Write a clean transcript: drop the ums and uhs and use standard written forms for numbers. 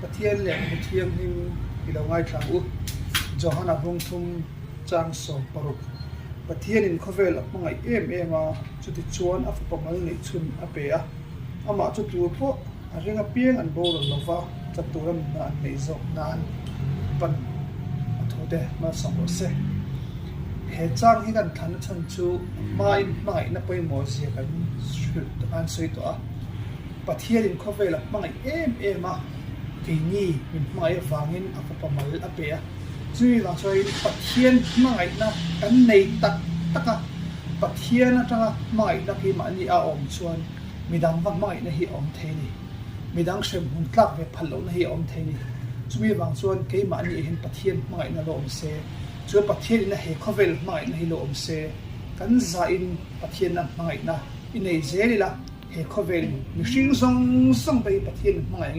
Pathian lehkhabu thianghlim i lo ngaithla ang u. Johana bungthum chang 60. Pathianin khawvel a hmangaih em em a, chutichuan a fapa mal neih chhun a pe a. Amah chu tur pawh a ring apiang an boral lo va, chat tura nunna an neih zawk nan pan a thute malsawm rawh se. He chang hi kan thlanna chhan chu a hmain hmangaihna pawimawh zia kan hrilh kan sawi tawh a. Pathianin khawvel a hmangaih em em a, keini min hmangaih avangin a fapa mal a pe a. Chumi vang chuanin Pathian hmangaihna kan nei tak tak a, Pathian atanga hmangaihna keimahni a awm chuan midang va hmangaihna hi a awm thei a ni. Midang hremhmun tlak ve phal lohna hi a awm thei a ni. Chumi vang chuan keimahni ah hian Pathian hmangaihna lo awm se, chuan Pathian ina he khawvel hmangaihna hi lo awm se, kan zahin Pathianna hmangaihna i nei zel ila, he khawvel mihring zawng zawng te hi Pathian hmangaih angin.